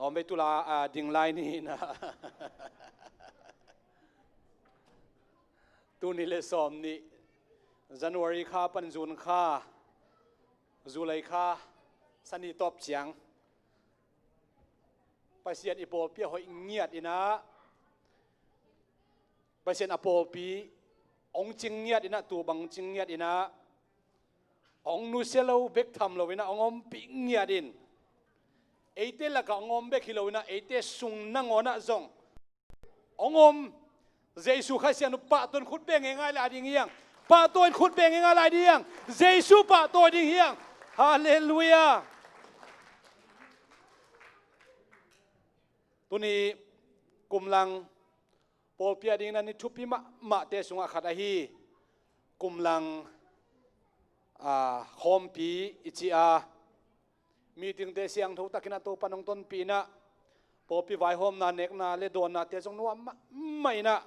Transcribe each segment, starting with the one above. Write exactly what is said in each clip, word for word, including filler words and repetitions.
Awm vei, tu la, a, ding lai ni na. Tuni le sawm nih, January kha pan June kha, July kha, sani tawp ciang Pasian i pawlpi a hoih ngiat inah, Pasian a pawlpi hong cing ngiat inah, tu bang cing ngiat inah, hong nusia lo bek tham lo inah hong ompih ngiat in, eite lakah hong om bek hi lo inah, eite sung nangawnah zong hong om. Jesu Khazih siangtho pahtawi in khut beng ngai lai ding hi hang. Pahtawi in khut beng ngai lai ding hi hang. Jesu pahtawi ding hi hang. Halleluiah. Tuni kumlang pawlpi a dingin a ni thupi mahmahte sungah khat ahi kumlang, a, khawmpi i ci a, meetingte siangtho takin a Topa hong tonpih inah, pawlpi vaihawmna, nekna le dawnnate zong nuam mahmah inah,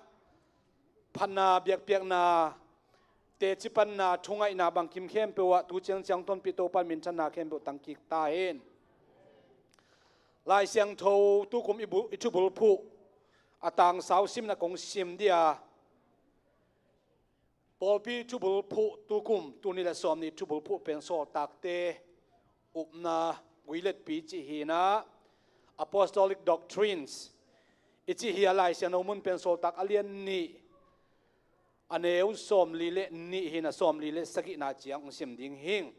phatna, biakpiakna, teci panna, thungaihna bangkim khempeuh ah tu ciangciang tonpih Topa minthanna khempeuh tangkik ta hen. Lai Siangtho tukum i bu-, i thubulphuh a tangsau simna kong sim dia, pawlpi thubulphuh tukum, tuni le sawm nih thubulphuh pen sawltakte upna guiletpi cih hi inah, Apostolic Doctrines i cih hi a, Lai Siangtho mun pen Sawltak a lian nih, a neu sawmli le nih hi inah, sawmli le sagihna ciang hong sim ding hi ing.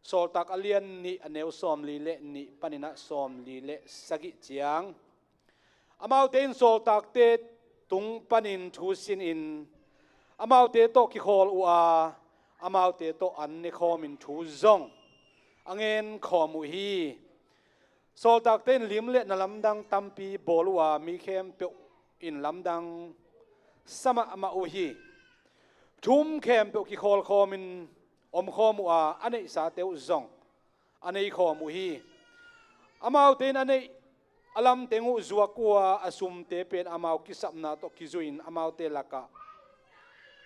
Sawltak a lian nih, a neu sawmli le nih pan inah sawmli le sagih ciang, amaute in sawltakte tung panin thu sinin, amaute tawh kikhawl uh a, amaute tawh an nekhawmin thu zong a ngenkhawm uh hi. Sawltakte in lim le na lamdang tampi bawl uh a, mi khempeuh in lamdang sa mahmah uh hi. Thu um khempeuh kikhawlkhawmin omkhawm uh a, a neihsate uh zong a neikhawm uh hi. Amaute in a neih a lamteng uh zuak uh a, a sumte pen amau kisapna tawh kizui-in amaute lakah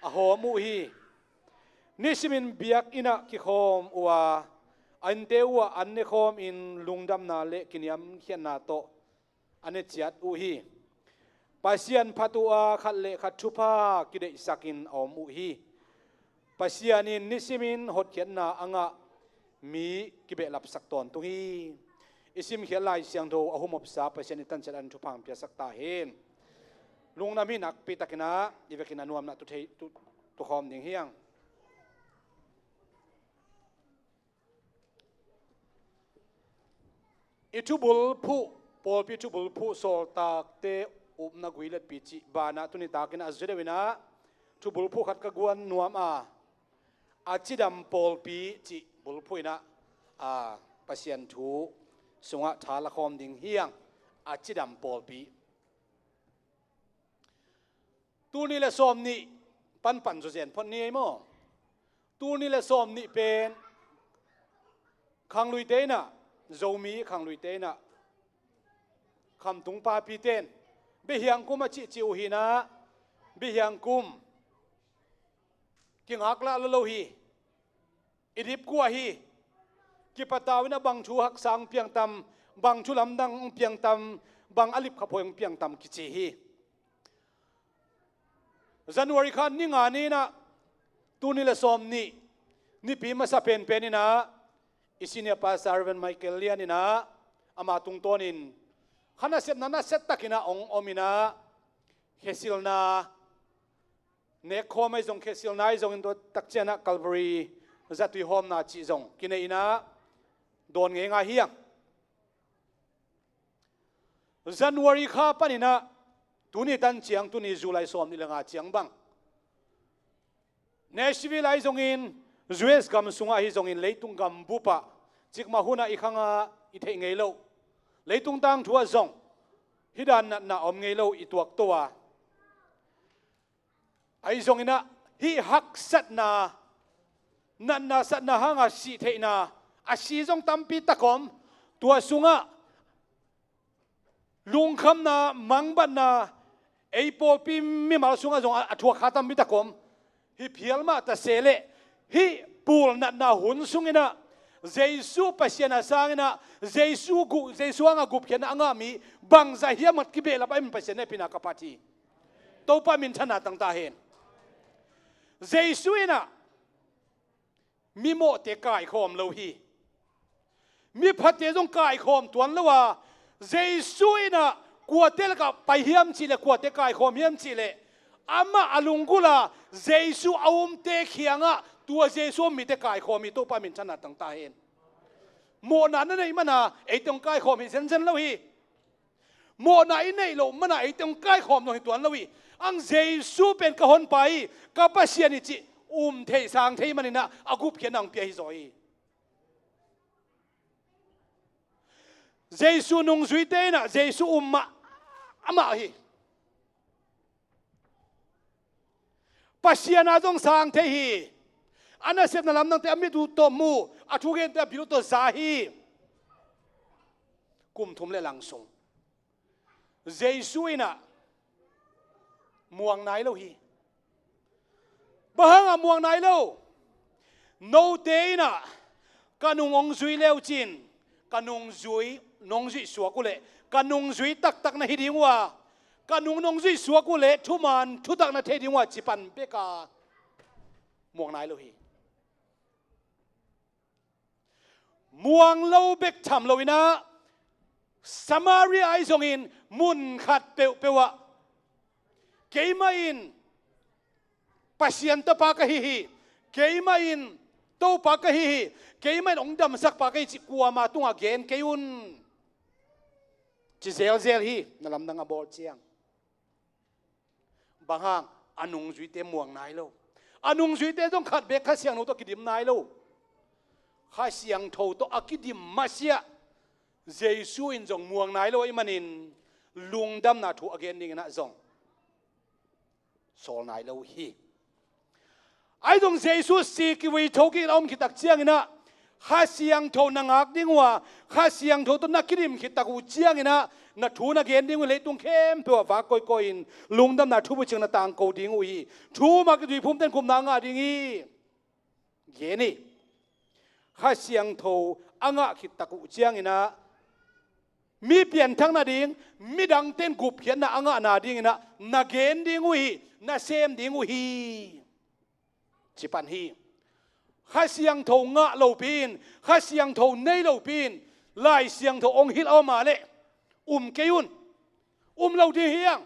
a hawm uh hi. Nisimin biakinn ah kikhawm uh a, a innte uh ah an nekhawmin lungdamna le kiniamkhiatna tawh a ne ciat uh hi. Pasian phat uh a, khat le khat thupha kideihsakin a om uh hi. Pasian in nisimin hotkhiatna a ngah mi kibehlapsak tawntung hi. I simkhiat Lai Siangtho a humopsa Pasian i tanciat a thupha hong piasak ta hen. Lungdam hi. Nakpi takin ah i vekin a nuamna tu thei, tu, tu khawm ding hi hang. I thubulphuh, pawlpi thubulphuh sawltakte upna guiletpi cih banah tuni takin a zia deuh inah thubulphuh khat ka guan nuam a, a cidam pawlpi cih bulphuh inah, a, Pasian thu sungah tha la khawm ding hi hang. A cidam pawlpi. Tul nih le sawm nih panpan zawzen phot ni ei maw? Tul nih le sawm nih pen khangluite inah, Zomi khangluite inah, khamtung papite in biahiang kum a cihcih uh hi inah, biahiang kum kingaklah lo lo hi. I dipkua hi. Kipatau inah bang thu haksa hong piang tam, bang thu lamdang hong piang tam, bang a lipkhaphuai hong piang tam kici hi. January kha ni nga ni inah, tul nih le sawm nih, nipi masa penpen inah, i senior pastor Reverend Michael Lian inah, ama tungtawnin kha nasepna nasia takin ah hong om inah, khesilna, nekkhawm ahi zong, khesilna ahi zongin, tua takciang ah Calvary zatui hawmna cih zong kinei inah dawn ngeingai hi hang. January kha panin ah tuni tan ciang, tuni July sawm nih le nga ciang bang, Nashville ahi zongin, U S gam sungah ahi zongin, leitung gambup ah cikmah hunah i khangah i theih ngei loh, leitung tangthu ah zong hih dan natna a om ngei lo i tuakto a, ahi zongin ah hih haksatna, natna satna hanga sih theihna, a si zong tampi tak om. Tua sungah lungkhamna, mangbatna, ei pawlpi mimal sungah zong a, a thuak kha tampi tak om. Hih phial mah ta se leh, hih pul natna hun sungin ah Jesu Pasian a sanginah Jesu, gu, Jesu hanga gupkhiatna a ngah mi bangzah hiam a kibehlap ahih man Pasian hehpihna ka phat hi. Topa minthanna tangta hen. Jesu inah mimawhte kaikhawm lo hi. Miphate zong kaikhawm tuan lo a, Jesu inah kuate lakah pai hiam cihleh, kuate kaikhawm hiam cihleh, amah a lunggulh a Jesu a umte kiangah tua Jesu a um mite kaikhawm hi. Topa minthanna tangta hen. Mawhna na neih mana ei teng kaikhawm hi zenzen lo hi. Mawhna i neih loh mana ei teng kaikhawm zong hi tuan lo hi. Ang Jesu pen ka honpa hi, ka Pasian hi cih um thei sang thei maninah a gupkhiatna ang pia hi zaw hi. Jesu nungzuite inah Jesu um mah amah hi. Pasian a zong sang thei hi. A nasepna lamdangte a mit uh tawh mu, a thugente a bil uh tawh za hi. Kum thum le lang sung Jesu inah muang nai lo hi. Bang hangah muang nai lo? Note inah ka nung hong zui leucin, ka nungzui nong zuih suak uhleh ka nungzui taktak na hi ding uh a, ka nung nong zuih suak uhleh thuman thutak na thei ding uh a, ci pan beka muang nai lo hi. Muang lo bek tham loinah Samaria ahi zongin mun khat peuhpeuh ah keimah in Pasian tapa ka hi hi, keimah in Topa ka hi hi, keimah in hong damsakpa ka hi cih kuama tungah gen kei un, ci zelzel hi. Na lamdang a bawl ciang bang hang? A nungzuite muang nai lo. A nungzuite zong khat beek Kha Siangtho tawh kidim nai lo. Kha Siangtho tawh a kidim masiah Jesu in zong muang nai lo ahih manin lungdamna thu a gen dinginah zong sawl nai lo hi. Ahi zong Jesu si kivui tho kik a om khit tak cianginah Kha Siangtho na ngak ding uh a, Kha Siangtho tawh na kidim khit tak uh cianginah na thu na gen ding uh, leitung khempeuh ah vak kawikawi in lungdamna thubucing na tangko ding uh hi. Thu mah kituiphumte in gupna ngah ding hi. Gen hi. Kha Siangtho a ngah khit tak uh cianginah mi pianthak nading, midangte in gupkhiatna a ngah nadinginah na gen ding uh hi, na sem ding uh hi, ci pan hi. Kha Siangtho ngah lopi in, Kha Siangtho nei lopi in Lai Siangtho hong hilh a om a leh um kei un. Um lo ding hi hang.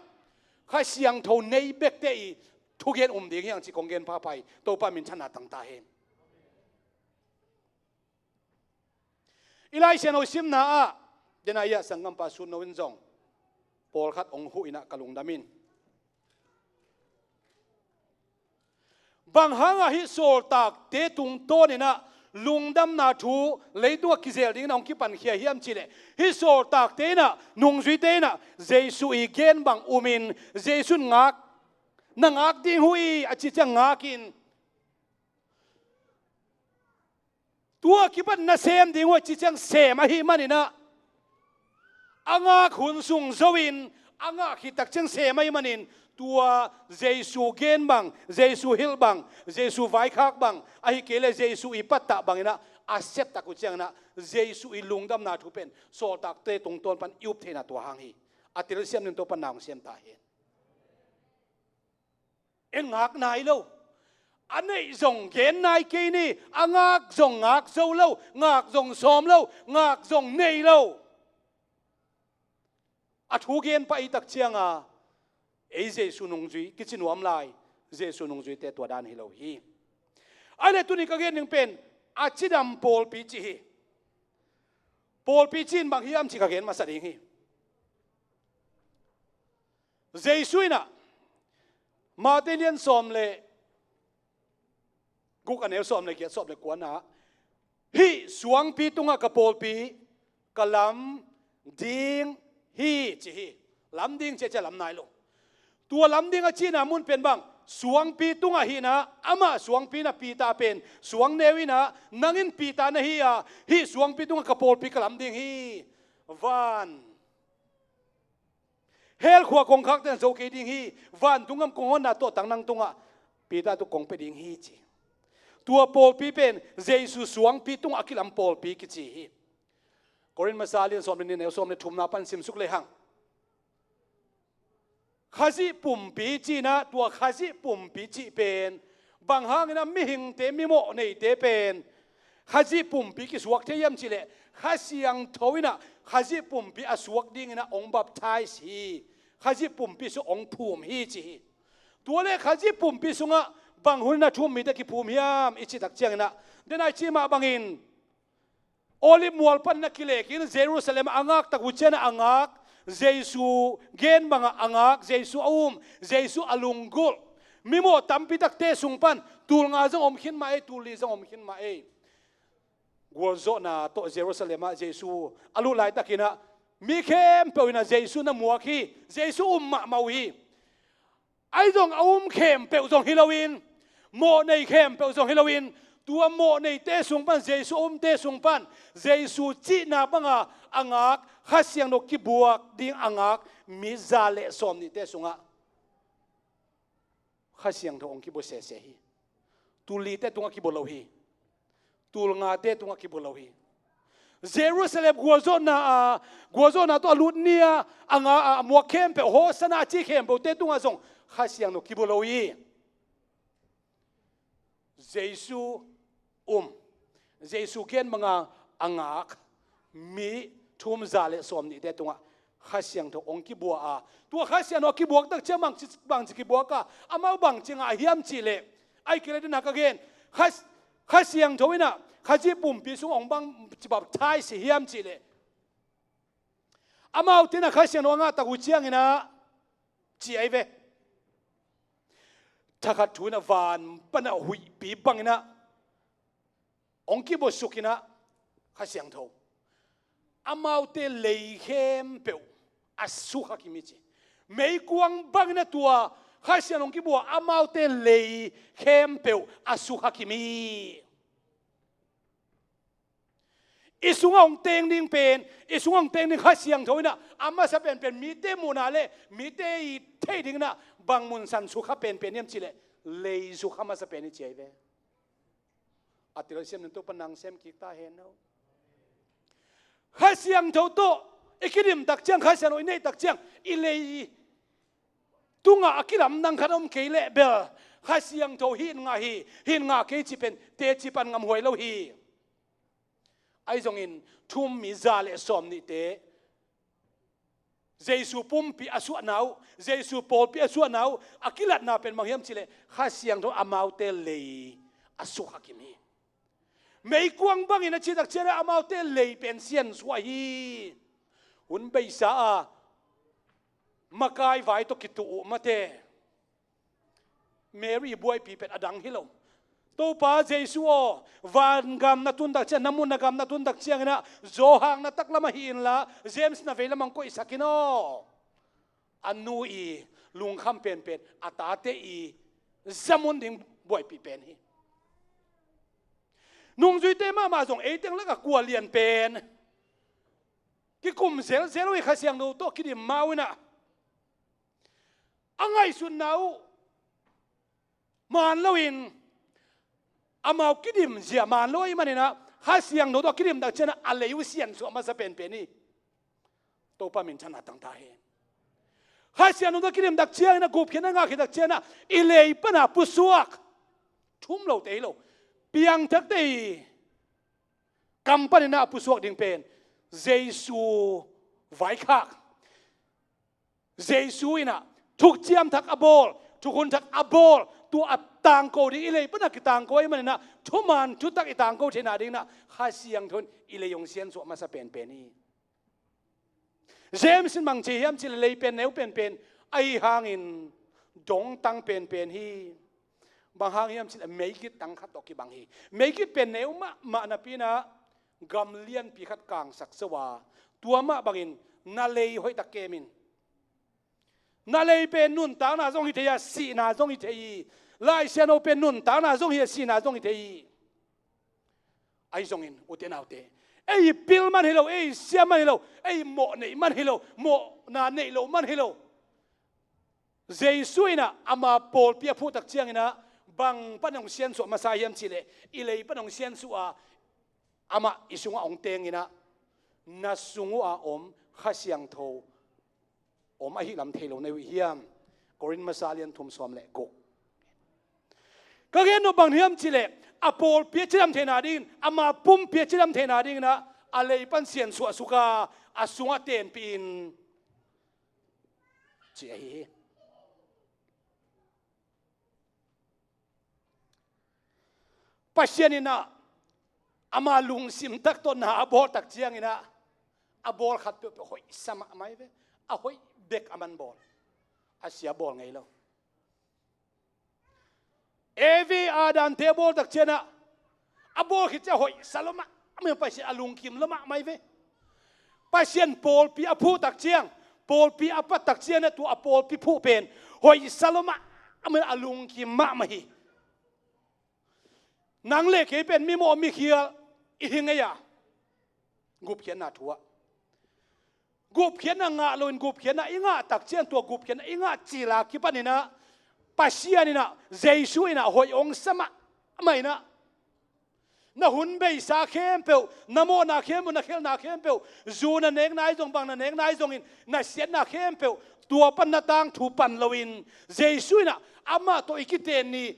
Kha Siangtho nei bekte i thugen um ding hi hang, ci kong gen phapha hi. Topa minthanna tangta hen. I Lai Siangtho simna ah, dena ia sanggampa Sutno in zong pawlkhat hong huh inah ka lungdam in. Bang hangah hih sawltakte tungtawninah lungdamna thu leitungah kizel dinginah hong kipankhia hiam cihleh, hih sawltakte inah, nungzuite inah Jesu i gen bang umin, Jesu in ngak, na ngak ding uh hi a ci ciang ngakin, tua kipan na sem ding uh a ci ciang sem ahih maninah, a ngak hun sung zo in a ngah khit tak ciang sem ahih manin, tua Jesu gen bang, Jesu hilh bang, Jesu vaikhak bang, ahih kei leh Jesu i pattah banginah a septak uh cianginah Jesu i lungdamna thu pen sawltakte tungtawn pan i up theihna tua hang hi. A telsiam ding Topa in na hong siam ta hen. En ngak nai lo. A neih zong gen nai kei ni. A ngak zong ngak zo lo, ngak zong sawm lo, ngak zong nei lo. A thu gen pah i tak cianga ei Jesu nungzui kici nuam lai. Jesu nungzuite tua dan hi lo hi. Ahih leh tuni ka gen ding pen a cidam pawlpi ci hi. Pawlpi ci in bang hiam ci ka gen masa ding hi. Jesu inah Matthai lian sawm le guk a neu sawm le giat, sawm le kuana, hih suangpi tungah ka pawlpi ka lam ding hi ci hi. Lam ding ci a ci a lam nai lo. Tua lam ding a cihna mun pen bang, suangpi tungah hihna, amah suangpi na Peter pen suang neu inah, nang in Peter na hi a, hih suangpi tungah ka pawlpi ka lam ding hi. Van hell khua kongkhakte na zo kei ding hi. Vantung gam kong honna tuahtang nang tungah Peter tawh kong pia ding hi ci. Tua pawlpi pen Jesu suangpi tungah a kilam pawlpi kici hi. Korin masa lian sawm le nih, neu sawm le thumna pan simsuk lehang, Khazih pumpi cihna, tua Khazih pumpi cih pen bang hangin a mihingte, mimawh neite pen Khazih pumpi kisuak thei hiam cihleh, Kha Siangtho in a Khazih pumpi a suak dingin a hong baptize hi. Khazih pumpi sung hong phum hi ci hi. Tua le Khazih pumpi sungah bang hunin a thu-um mite kiphum hiam i cih tak ciangin a, den a i cih mah bangin Olive mual panin a kilek in Jerusalem a ngak tak uh ciangin a ngak, Jesu gen bangah a ngak, Jesu a um, Jesu a lunggulh. Mimawh tampi takte sung pan tul nga zong om khin mah ei, tul li zong om khin mah ei. Gualzawhna tawh Jerusalem ah Jesu a lut laitakin a mi khempeuh in a Jesu na muak hi. Jesu um mahmah uh hi. Ahi zong a um khempeuh zong hi loin, mawhnei khempeuh zong hi loin, tua mawhneite sung pan, Jesu a umte sung pan, Jesu cihna banga a ngak, Kha Siangtho kibuak ding a ngak mi za le sawmnihte sungah Kha Siangtho hong kibua sese hi. Tul lite tungah kibua lo hi. Tul ngate tungah kibua lo hi. Jerusalem gualzawhna, a, gualzawhna tawh a lut ni-a a nga, a muak khempeuh, Hosanna a ci khempeuhte tungah zong Kha Siangtho kibua lo hi. Jesu um, Jesu gen banga a ngak mi thum za le sawmnihte tungah Kha Siangtho hong kibua a, tua Kha Siangtho a kibuak tak ciang bangci, bangci kibuak a, amau bangci ngah hiam cihleh, ai kile dena ka gen, Kha, Kha Siangtho in a Khazih pumpi sung hong bangci baptize hiam cihleh, amaute in a Kha Siangtho a ngah tak uh ciangin a ci ahi ve. Thakhat thu in a van pan a huihpi bangin a hong kibua suk in a Kha Siangtho amaute lei khempeuh a sukha kim hi ci. Meikuang bangin a tua Kha Siangtho hong kibua amaute lei khempeuh a sukha kim hi. I sungah hong teng ding pen, i sungah hong teng ding Kha Siangtho in a, a masa penpen mite muhna le mite i theih ding in a bang mun san sukha penpen hiam cihleh, lei sukha masa pen hi ci ahi ve. A tel siam ning, Topa nang sem kik ta hen aw. Kha Siangtho tawh i kidim tak ciang, Kha Siangtho i neih tak ciang, i lei tungah a kilamdang khat om kei leh bel, Kha Siangtho hih in ngah hi, hih in ngah kei cih pen teci pan ngamhuai lo hi. Ahi zongin thu-um mi za le sawmnihte Jesu pumpi a suahna uh, Jesu pawlpi a suahna uh a kilatna pen bang hiam cihleh, Kha Siangtho amaute lei a sukha kim hi. Meikuang bangin a cih tak ciang a amaute lei pen siansuah hi. Hun beisa a makai vai tawh kituh uh mate. Mary buaipi pen a dang hi lo. Topa Jesu aw, vangam na tun tak ciang, na mun na gam na tun tak ciangin a, Johan na taklam ah hi inla, James na veilam ah hong koihsak in aw. A nu i lungkham penpen, a tate i zamun ding buaipi pen hi. Nungzuite mahmah zong ei teng lakah kua lian pen kikum zelzel uh hi, Kha Siangtho tawh kidim ma uh in a, a ngaihsutna uh maan loin, amau kidim zia maan lo ahih manin a, Kha Siangtho tawh a kidim tak ciang a, a lei uh siansuah masa penpen hi. Topa minthanna tang ta hen. Kha Siangtho tawh a kidim tak ciangin a, gupkhiatna ngahkhiat tak ciang a, i lei pan a pusuak, thum lote hi lo, piangthakte i kam panin a pusuak ding pen Jesu vaikhak. Jesu in a thuk ciamthak a bawl, thuk hunthak a bawl, tua a tangko ding, i lei pan a kitangko ahih manin a, thuman thutak i tangko theihna dingin a, Kha Siangtho in i lei hong siansuah masa penpen hi. James in bang ci hiam cihleh, lei pen neu penpen ahi hangin dongtang penpen hi. Bang hang hiam cihleh, meigit tang khat tawh kibang hi. Meigit pen neu mahmah napi in a, gam lianpi khat kangsak zo a, tua mah bangin na lei hoihtak kem in. Na lei pen nuntakna zong hi thei a, sihna zong hi thei hi. Lai Siangtho pen nuntakna zong hi a, sihna zong hi thei hi. Ahi zongin, ute naute, ei pil man hi lo, ei sia man hi lo, ei mawh neih man hi lo, mawhna neih loh man hi lo, Jesu in a ama pawlpi a phuh tak ciangin a, Bang pan hong siansuah masa hiam cihleh, i lei pan hong siansuah a, amah i sungah hong teng in ah, na sung uhah om Kha Siangtho om ahih lam thei lo na hi uh hiam? Korin masa lian thum sawm le guk. Ka gen nop bang hiam cihleh, a pawlpi a cidam theihna dingin, ama pumpi a cidam theihna dingin ah, a lei pan siansuah suk a, a sungah tenpih in, ci ahi hi. Pasian in ah, ama lungsim tak tawh na a bawl tak ciangin ah, a bawl khat peuhpeuh hoihsa mahmah hi ve. A hoih bek aman bawl. A sia bawl ngei lo. Evi Adam te a bawl tak ciangin ah, a bawl khit ciang hoihsa lua mahmah hi, Pasian a lungkim lua mahmah hi ve. Pasian pawlpi a phuh tak ciang, pawlpi a pat tak ciang ah, tua a pawlpi phuh pen hoihsa lua mahmah hi, a lungkim mahmah hi. Nang le kei pen mimawh mikhial i hi ngei a, gupkhiatna thu ah. Gupkhiatna ngah loin gupkhiatna i ngah tak ciang, tua gupkhiatna i ngah cil a kipan in ah, Pasian in ah, Jesu in ah hoih hong sa mahmah in ah, na hun beisa khempeuh, na mawhna khempeuh, na khelhna khempeuh, zu na nekna ahi zong, bang na nekna ahi zongin, na siatna khempeuh, tua pan na tangthu pan loin, Jesu in ah, amah tawh i kiten ni,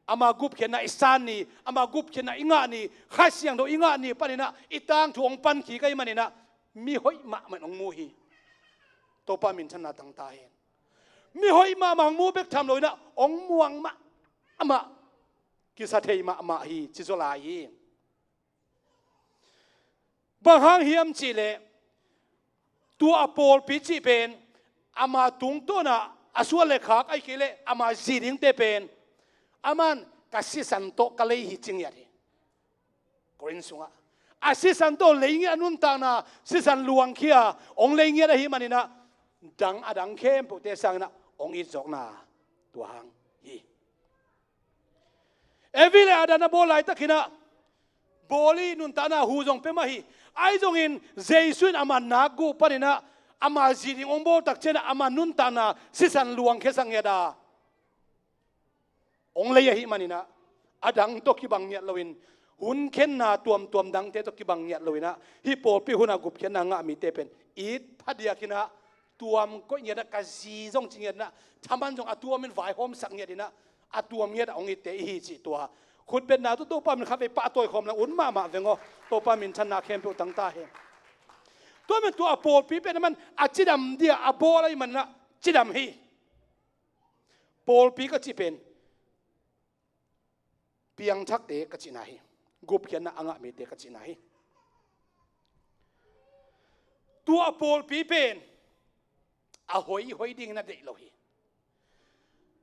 ama gupkhiatna i san ni, ama gupkhiatna i ngah ni, Kha Siangtho i ngah ni pan in ah, i tangthu hong pan kik ahih manin ah, mi hoih mahmah in hong mu hi. Topa minthanna tang ta hen. Mi hoih mahmah hong mu bek tham loin ah, hong muang mahmah, kisa thei mahmah hi, ci zaw lai hi. Bang hang hiam cihleh, tua a pawlpi cih pen, ama tungtawn a, a suan le khak ahih kei leh ama zi dingte pen, aman ka sisan tawh ka lei hi, ci ngiat hi. Korin sungah, a sisan tawh lei ngiat, a nuntakna sisan luangkhia hong lei ngiat ahih manin ah, dang a dang khempeuhte sangin ah hong it zawkna tua hang hi. Evi le Adam a bawl laitakin ah, bawl i nuntakna hu zong pia mah hi. Ahi zongin Jesu in ama nakguh panin ah, ama zi ding hong bawl tak ciangin ah, ama nuntakna sisan luangkhia sak ngiat a, hong lei ahih manin ah, a dang tawh kibang ngiat loin, hun khenna tuamtuam dangte tawh kibang ngiat loin ah, hih pawlpi hun a gupkhiatna ngah mite pen it phadiak in ah, tuam koih ngiat ah, ka zi zong ci ngiat in ah, thaman zong a tuamin vaihawmsak ngiat in ah, a tuam ngiat ah hong itte i hi cih tua khutbetna tawh Topa min khatvei pahtawi khawm leng ut mahmah veng aw. Topa minthanna khempeuh tang ta hen. Tua man tua a pawlpi pen aman a cidam dia a bawl ahih manin ah cidam hi. Pawlpi ka cih pen piangthakte ka cihna hi. Gupkhiatna a ngah mite ka cihna hi. Tua a pawlpi pen a hoihhoih dingin a deih lo hi.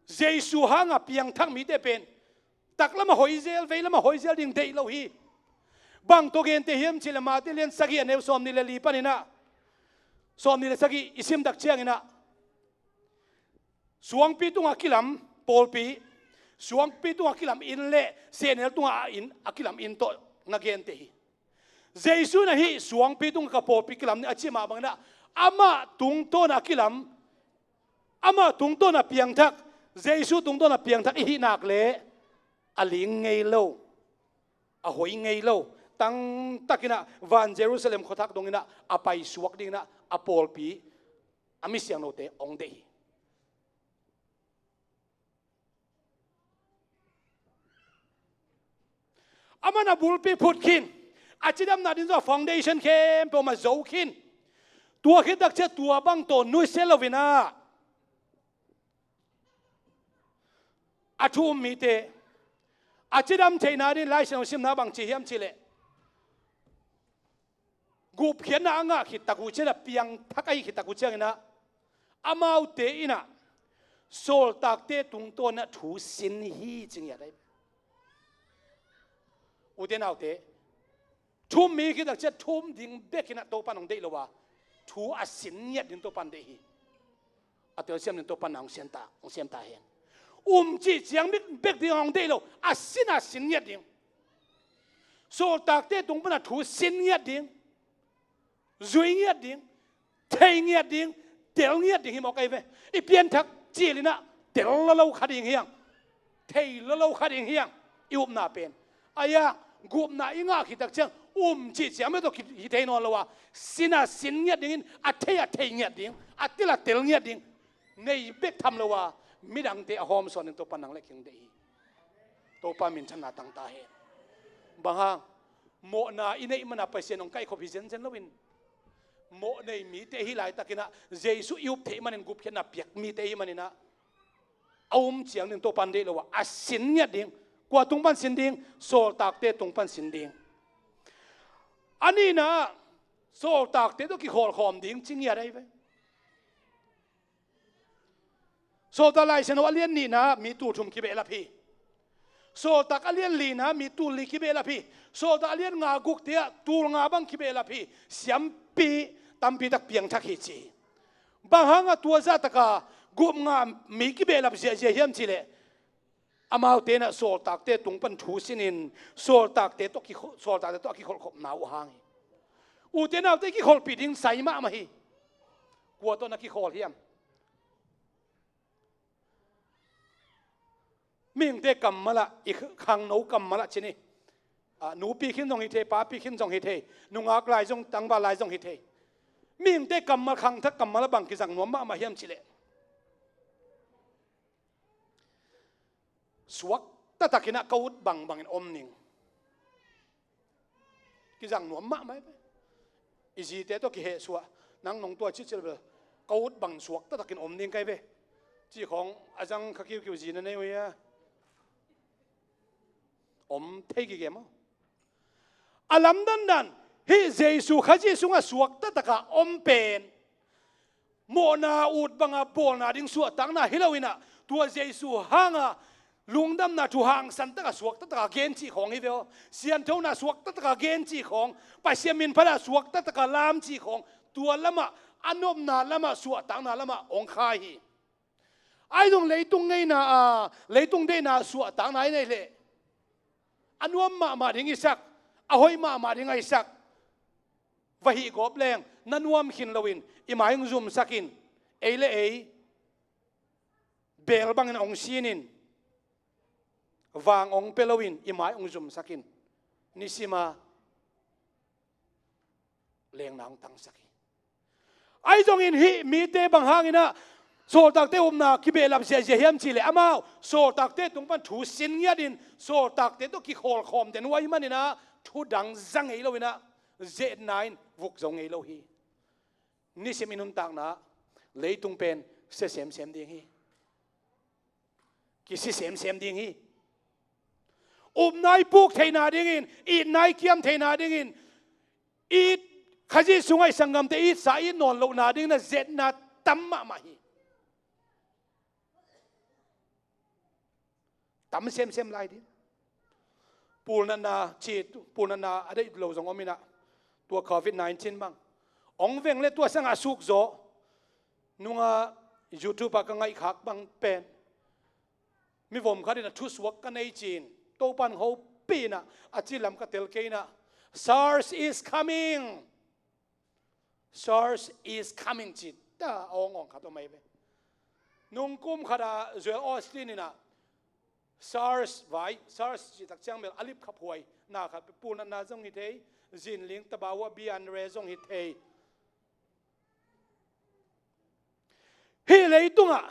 Jesu hanga piangthak mite pen taklam a hoih zel, veilam a hoih zel ding deih lo hi. Bang tawh gente hiam cihleh, Mate lian sagih a neu sawmnih le li panin ah, sawmnih le sagih i sim tak ciangin ah, suangpi tungah kilam pawlpi, suangpi tungah kilam inn le sehnel tungah a inn, a kilam inn tawh na gente hi. Jesu in ah hih suangpi tungah ka pawlpi kilam ni a cih mah bangin ah, amah tungtawn a kilam, amah tungtawn a piangthak, Jesu tungtawn a piangthak i hih nak leh, a ling ngei lo, a hoih ngei lo, tangtakin ah van Jerusalem khuathak dongin ah a paisuak dingin ah a pawlpi, a mi siangthote hong deih hi. Aman a bulpi phut khin, a cidamna ding zong a foundation khempeuh mah zo khin. Tua khit tak ciang tua bang tawh nusia loin ah, a thu um mite, a cidam theihna ding Lai Siangtho simna bang ci hiam cihleh, gupkhiatna a ngah khit tak uh ciangin ah, piangthak ahih khit tak uh ciangin ah, amaute in ah sawltakte tungtawn ah thu sin hi, ci ngiat ahi. Ute naute, thu um mi khit tak ciang thu um ding bekin ah Topa in hong deih lo a, thu a sin ngiat ding Topa in deih hi. A telsiam ding Topa in hong siam ta, hong siam ta hen. Um cih ciang bek, bek ding hong deih lo, a sin a sin ngiat ding. Sawltakte tung pan a thu sin ngiat ding, zui ngiat ding, thei ngiat ding, tel ngiat ding hi mawk ahi ve. I pianthak cilin ah tel lo lo kha ding hi hang. thei lolo kha ding hiam i upna pen. Aia, gupna i ngah khit tak ciang um cih ciang mah tawh hi thei nawn lo a, sin a sin ngiat dingin, a thei a thei ngiat ding, a tel a tel ngiat ding nei bek tham lo a, midangte a hawmsawn ding Topa nang le kei hong deih hi. Topa minthanna tang ta hen. Bang hang? Mawhna i neih mana Pasian hong kaihkhop hi zenzen loin, mawh nei mite hi laitakinah Jesuh i up theih manin gupkhiatna piak mite hi maninah, a um ciang ding Topa in deih lo a, a sin ngiat ding. Kua tung pan sin ding? Sawltakte tung pan sin ding. A nihna ah sawltakte tawh kikhawlkhawm ding ci ngiat ahi ve. Sawltak Laisiangtho a lian nihna ah mi tul thum kibehlap hi. Sawltak a lian lina ah mi tul li kibehlap hi. Sawltak a lian nga gukte ah tul nga bang kibehlap hi. Siampi tampi tak piangthak hi ci. Bang hangah tua zahtaka gupngah mi kibehlap ziahziah hiam cihleh, amaute inah sawltakte tung pan thu sinin sawltakte tawh kikho-, sawltakte tawh a kikholhkhopna uh a hang hi. Ute naute kikholhpih ding sai mahmah hi. Kua tawh na kikhawl hiam? Mihingte kammalah, i khangno kammalah cin hi. Ah, nupi khin zong hi thei, papi khin zong hi thei, nungak lai zong, tangval lai zong hi thei. Mihingte kammal, khangthak kammal a bang kizang nuam mahmah hiam cihleh, suak taktakinah ka ut bangbangin om ning. Kizang nuam mahmah hi ve. I zite tawh kihehsuah, nang nong tua cihcil bel, ka ut bang suak taktakin om ding ka hi ve, cih khawng a zang kha kiukiu zi na nei uh hia? Om thei gige maw? A lamdandan, hih Jesu Khazih sungah suak taktaka om pen mawhna ut banga bawlna ding suahtakna hi loinah, tua Jesu hanga lungdamna thu hangsan taka suak taktaka gen cih khawng hi ve aw. Sianthona suak taktaka gen cih khawng, Pasian min phatna suak taktaka lam cih khawng, tua lamah, a nopna lamah, suahtakna lamah hong khai hi. Ahi zong leitung ngeina a, leitung deihna suahtakna i neih leh, a nuam mahmah ding i sak, a hoih mahmah ding a i sak, va hih gawp leng na nuam khin loin i mai hong zumsak in, ei le ei beel bangin hong sinin, vang hong pia loin i mai hong zumsak in, nisima lengna hong tangsak hi. Ahi zongin hih mite bang hanginah sawltakte upna kibehlap ziahziah hiam cihleh, amau sawltakte tung pan thu sin ngiatin sawltakte tawh kikhawlkhawm den uh ahih maninah, thu dang za ngei loinah, zetna in vuk zo ngei lo hi. Nisim i nuntakna leitung pen sia semsem ding hi. Kisi semsem ding hi. Upna i puk theihna dingin, itna i kiam theihna dingin, it, Khazih sungah i sanggamte itsa it nawn lohna dingin a zetna tam mahmah hi. Tam semsem lai ding. Pulnatna ci, pulnatna a deih lo zong om inah, tua covid nineteen bang hong veng le tua sangah a sukzawh nunga YouTube ah ka ngaihkhak bang pen, mivom khat inah thusuak ka nei ci-in, Topan hopih inah a ci lam ka tel kei inah, "SARS is coming! SARS is coming," ci ta awngawng khat om ahi ve. Nungkum khatah Joel Osteen inah SARS vai, SARS cih tak ciang bel a lipkhaphuai na khat, pulnatna zong hi thei, zinling tabau ah bianre zong hi thei. Hih leitungah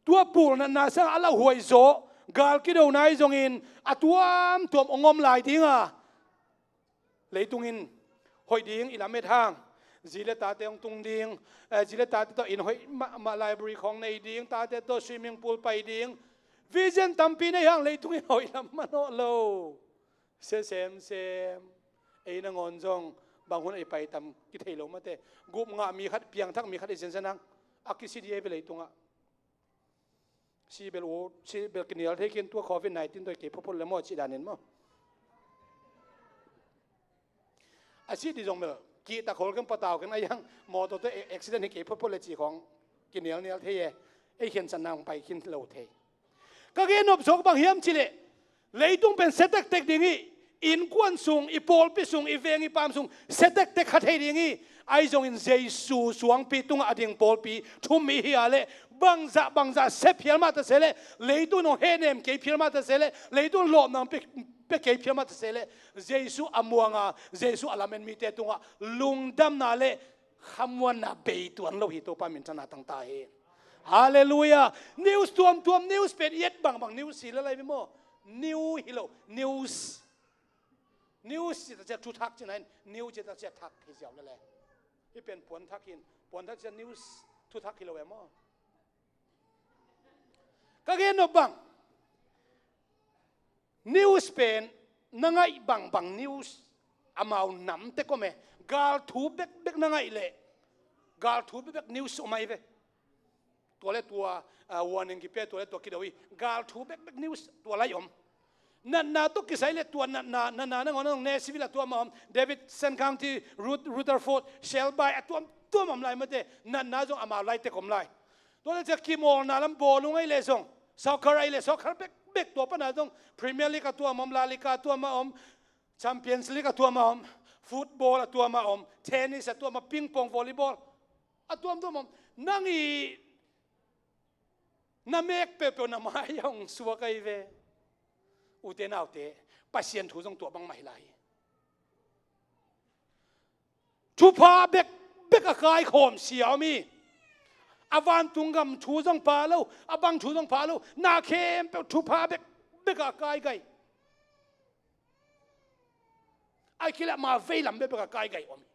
tua pulnatna sangah a lauhuai zawh, gal kidona ahi zongin a tuamtuam hong om lai dinga, leitung in hoih ding i lamet hang, zi le tate hong tung ding, eh, zi le tate tawh inn hoih mahmah, library khawng nei ding, tate tawh swimming pool pai ding, vision tampi nei hang leitung in hoih lam manawh lo. Sia semsem. Ei nangawn zong bang hun ei pai tam kithei lo mate. Gup ngah mi khat, piangthak mi khat i zenzen hang, a kisi dih ei ve leitungah. Si bel u, si bel kinial thei khin, tua covid nineteen tawh i kei photphot le maw cih danin maw. A si dih zong bel kihtak hol keng, patau keng, a iang mawtaw tawh accident hi kei photphot le cih khawng kinialnial thei e. Ei khiansanna hong pai khin lo thei. Ka gen nop zawk bang hiam cihleh, leitung pen sia tektek ding hi. Innkuan sung, i pawlpi sung, i veng i paam sung sia tektek kha thei ding hi. Ahi zongin Jesu suangpi tungah a ding pawlpi thu mi hi a leh, Bangzah bangzah se phial mah ta se leh, leitung in hong hehnem kei phial mah ta se leh, leitung in lawpna hong pia, pia kei phial mah ta se leh, Jesu a muanga, Jesu a lamen mite tungah lungdamna le khamuanna bei tuan lo hi. Topa minthanna tangta hi. Halleluiah. News tuamtuam, news pen i et bangbang news hi le lai ve maw? New hi lo, news. News ci ta cia thuthak ci nain, news ci ta cia thak hi ziau le lai. Hih pen puanthak hin, puanthak cia news thuthak hi lo e maw? Ka gen nop bang, news pen na ngaih bangbang news amau namte kom e. Gal thu bekbek na ngaih leh, gal thu bekbek news om ahi ve. Tua le tua, ah, warning kipia, tua le tua kido hi. Gal thu bekbek news tua lai om. Natna tawh kisai le tua natna, natna nangawn nangawn Nashville a tuam a om, Davidson County, Rut-, Rutherford, Shelby a tuamtuam om lai mate, natna zong amau lai tek om lai. Tua le cia kimawlna lam bawlung ahi le zong, soccer ahi le soccer bekbek tua pana zong, Premier League a tuam a om, La Liga a tuam a om, Champions League a tuam a om, football a tuam a om, tennis a tuam a, ping pong, volleyball a tuamtuam a om. Nang i na mek peuhpeuh na mai a hong suak ahi ve. Ute naute, Pasian thu zong tua bangmah hi lai hi. Thupha bekbek a kaikhawm sia om hi. A vantung gam thu zong pha lo, a bang thu zong pha lo, na khempeuh thupha bekbek a kaikai. Ai kileh ama veilam bekbek a kaikai om hi.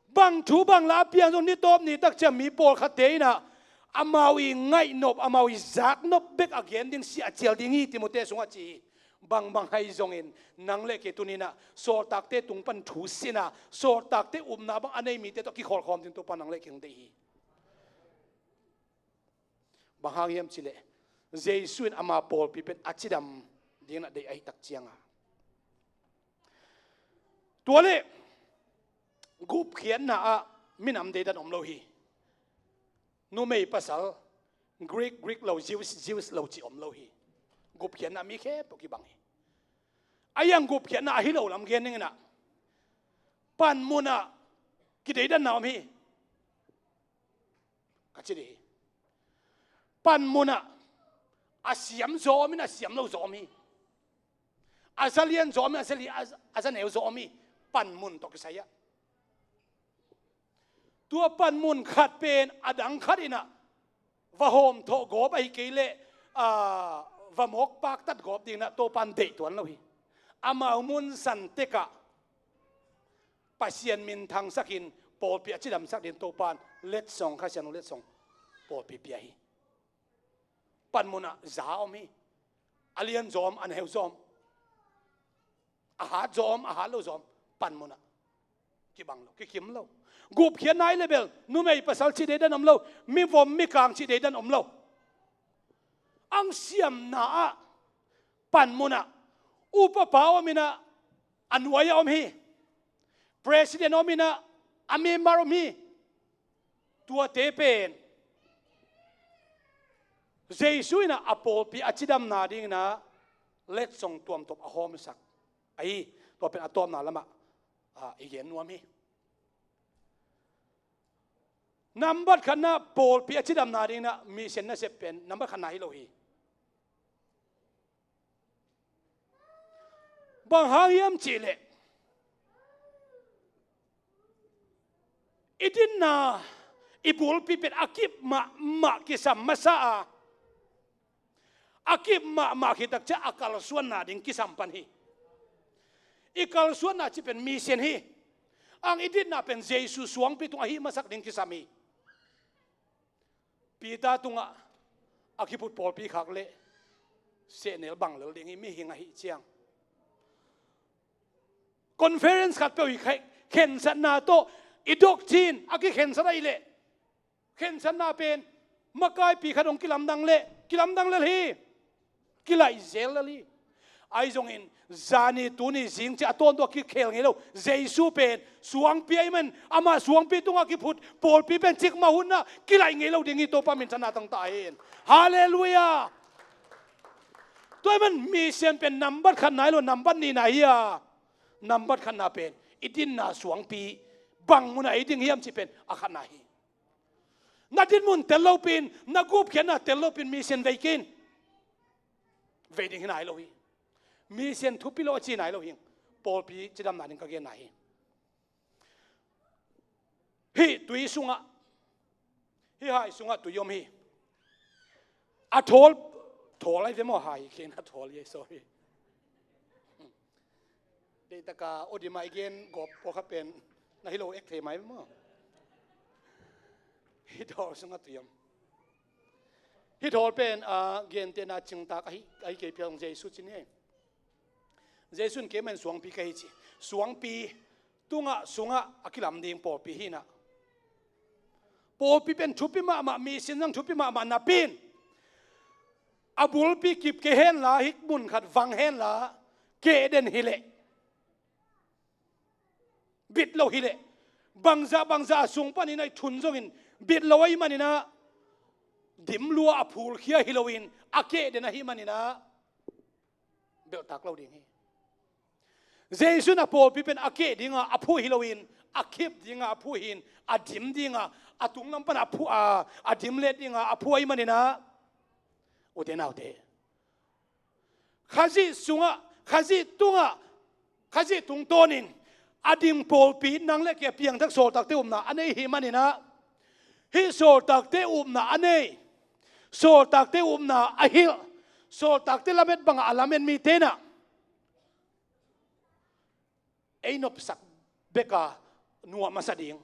Bang thu bang la piang zong ni tawp ni tak ciang mi pawlkhatte in ah amau i ngaihnop, amau i zaknop bek a gen ding, sia a cial ding hi, Timoti sungah ci hi. Bangbang ahi zongin nang le kei tuni in ah sawltakte tung pan thu sin a, sawltakte upna bang a nei mite tawh kikholhkhawm ding Topa nang le kei hong deih hi. Bang hang hiam cih leh Jesu in ama pawlpi pen a cidam dingin a deih ahih tak ciangin. Tua leh gupkhiatna ah minam deidan om lo hi. Numei pasal, Greek, Greek lo, Jewish, Jewish lo cih om lo hi. Gupkhiatna mi khempeuh kibang hi. A iang gupkhiatna ahi lo lam gen ning in ah, panmun ah kideidanna om hi. Ka ci dih hi. Panmun ah a siam zaw om in, a siam lo zaw om hi. A za lian zaw om in, a za li-, a, a za neu zaw om hi. Panmun tawh kisai ah. Tua panmun khat pen a dang khat in ah va hawm thawh gawp ahi kei leh, a, va mawk paktat gawp ding in ah Topan deih tuan lo hi. Amau mun san tek ah Pasian minthangsak in pawlpi a cidamsak ding Topan letsong, Kha Siangtho letsong pawlpi pia hi. Panmun ah za om hi. A lian zaw om, a neu zaw om. A hat zaw om, a hat lo zaw om. Panmun ah kibang lo, kikim lo. Gupkhiatna ahi leh bel numei pasal cih deidan om lo. Mivom mikang cih deidan om lo. Ang siamna ah panmun ah upapa om in ah a nuai ah om hi. President om in ah a member om hi. Tuate pen Jesu in ah a pawlpi a cidamna ding in ah letsong tuamtuam a hawmsak ahi. Tua pen a tawpna lamah, ah, i gen nuam hi. Nambat khatna pawlpi a cidamna ding in ah mission nasep pen nambat khatna hi lo hi. Bang hang hiam cih leh i dinna, i bulpi pen a kip mahmah kisam masa a, a kip mahmah khit tak ciang a kalsuanna ding kisam pan hi. I kalsuanna cih pen mission hi. Ang i dinna pen Jesu suangpi tungah hih masak ding kisam hi. Peter tungah a kiphut pawlpi khak leh sehnel bang lel ding hi, mihing ahih ciang. Conference khat peuh i khe-, khensatna tawh i doctrine a kikhensat ahih leh, khensatna pen makaipi khat hong kilamdang leh kilamdang lel hi. Kilaih zel lel hi. Ahi zongin zani tuni zing ciang a tawntung a kikhel ngei lo. Jesu pen suangpi ahih man, ama suangpi tungah kiphut pawlpi pen cikmah hun ah kilaih ngei lo ding hi. Topa minthanna tangta hen. Halleluiah. Tua ahih man mission pen nambat khatna hi lo, nambat nihna hi a. Nambat khatna pen i dinna suangpi bang munah i ding hiam cih pen a khatna hi. Na dinmun tel lopin, na gupkhiatna tel lopin mission vei kei in. Vei ding hi nai lo hi. Mission thupi lo a ci nai lo hi. Pawlpi cidamna ding ka genna hi. Hih tui sungah, hih hai sungah tui om hi. A thawl, thawl ai ve maw, hai kei na thawl hi, sorry. Deih taka aw dima i gen gawp pawlkhat pen na hi lo ek thei mai maw? Hih thawl sungah tui om. Hih thawl pen a gentehna cingtak ahi, ahi kei phial hong Jesu ci ni. Jesu in keimah in suangpi ka hi ci. Suangpi tungah sungah a kilam ding pawlpi hi na. Pawlpi pen thupi mahmah, mission zang thupi mahmah napi in a bulpi kip kei henla, hih mun khat vang henla, keh den hi leh, bit lo hi leh, bangzah bangzah a sung panin a i thun zongin bit lo ahih manin ah, dim lua a phulkhia hi loin a keh den ahih manin ah, belhtak lo ding hi. Jesu in a pawlpi pen a keh dinga a phuh hi loin, a kip dinga a phuh hi-in, a dim dinga, a tunglam pan a phuh a, a dim let dinga a phuh ahih manin ah, ute naute, Khazih sungah, Khazih tungah, Khazih tungtawnin a ding pawlpi nang le kei a piangthak sawltakte upna a nei hi manin ah, hih sawltakte upna a nei, sawltakte upna a hilh, sawltakte lamet bangah a lamet mite in ah ei nopsak beka nuam a sa ding,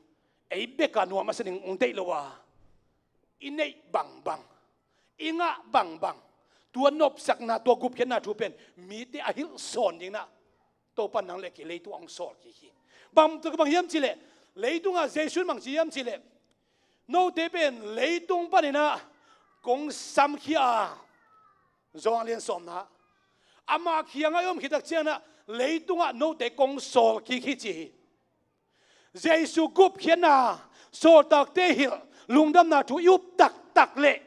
ei beka nuam a sa ding hong deih lo a, i neih bangbang, i ngah bangbang, tua nopsakna, tua gupkhiatna thu pen mite a hilh sawn ding in ah Topa in nang le kei leitung hong sawl kik hi. Bang, bang hiam cih leh, leitungah Jesu in bang ci hiam cih leh, note pen leitung panin ah kong samkhia a, Johan lian sawmna, amah kiangah i om khit tak ciangin ah leitungah note kong sawl kik hi, ci hi. Jesu gupkhiatna, sawltakte hilh, lungdamna thu i up taktak leh,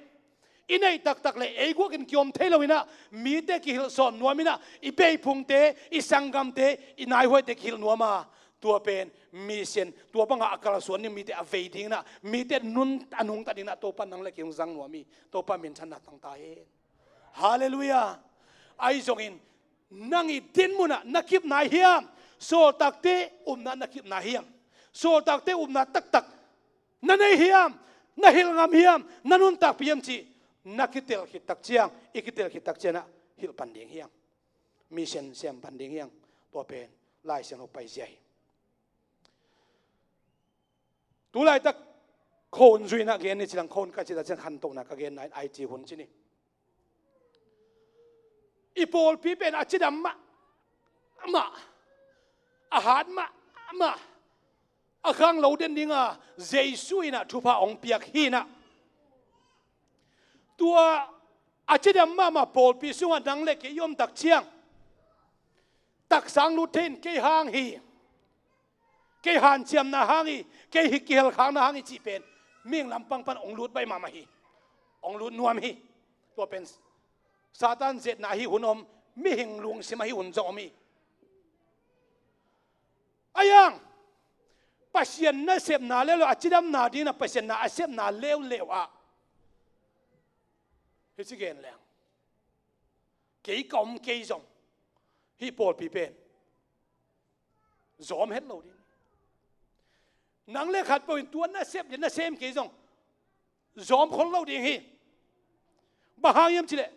i neih taktak leh, ei guakin kiom thei loin ah mite kihilh sawn nuam in ah, i beiphungte, i sanggamte, i naihuaite kihilh nuam a, tua pen mission, tua bangah a kalsuan ding mite a vei ding in ah, mite nun a nungta ding in ah Topa in nang le kei hong zang nuam hi. Topa minthanna tang ta hen. Halleluiah. Ahi zongin, nang i dinmun ah na kip nai hiam? Sawltakte upna na kip nai hiam? Sawltakte upna taktak na nei hiam? Na hilh ngam hiam? Na nuntakpih hiam cih na kitel khit tak ciang, i kitel khit tak ciang ah hilh pan ding hi hang. Mission sem pan ding hi hang. Tua pen Lai Siangtho paizia hi. Tu laitak khuahun zui in ah gen ni, ci-in ah khuahun ka cih tak ciang khantohna ka genna in, ai ci hun ci ni. I pawlpi pen a cidam mahmah, a hat mahmah, a khang lo den dinga Jesu in ah thupha hong piak hi in ah, tua a cidam mahmah pawlpi sungah nang le kei i om tak ciang, taksa hong lut thei in, kei hang hi, kei hanciamna hang hi, kei hih kihelkhakna hang hi cih pen mihing lampang pan hong lut baih mahmah hi. Hong lut nuam hi. Tua pen Satan ze-etna ahi hun om, mihing lungsim ahi hun zong om hi. Ahi hang Pasian nasepna leuleu, a cidamna dingin ah Pasian na a sepna leuleu ah, hih ci gen leng, kei ka om kei zong hih pawlpi pen zawm het lo ding. Nang le khatpeuh in tua na sep le na sem kei zong zawm khol lo ding hi. Bang hang hiam cih leh